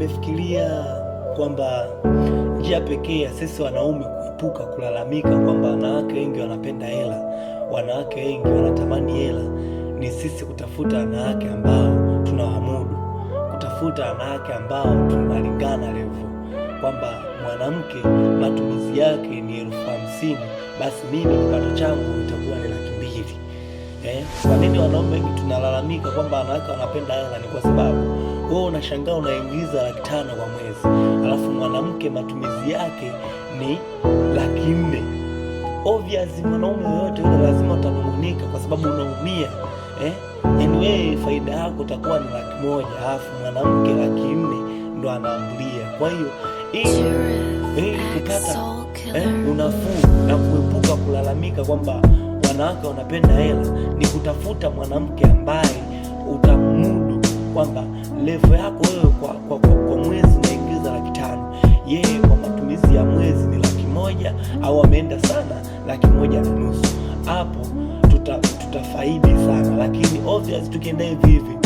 Nimefikiria kwamba njia pekee ya sisi wanaume kuepuka kulalamika kwamba wanawake wengi wanapenda hela, wanawake wengi wanatamani hela, ni sisi kutafuta wanawake ambao tunawamudu, kutafuta wanawake ambao tunalingana level, kwamba mwanamke matumizi yake ni 50,000, basi mimi kipato changu itakuwa ni 200,000. Kwa nini wanaume wengi tunalalamika kwamba wanawake wanapenda hela? Ni kwa sababu wewe unashangaa unaingiza 500,000 kwa mwezi, alafu mwanamke matumizi yake ni 400,000. Obvious, mwanaume yoyote yule lazima utanungunika kwa sababu unaumia. Yaani wewe faida yako itakuwa ni 100,000, alafu mwanamke 400,000 ndo anaambulia. Kwa hiyo ili kupata unafuu na kuepuka kulalamika kwamba wanawake wanapenda hela, ni kutafuta mwanamke ambaye utamudu, kwamba level yako wewe kwa mwezi unaingiza 500,000, yeye kwa matumizi ya mwezi ni 100,000 au ameenda sana 1.500,000. Hapo tutafaidi sana, lakini obvious tukienda hivi hivi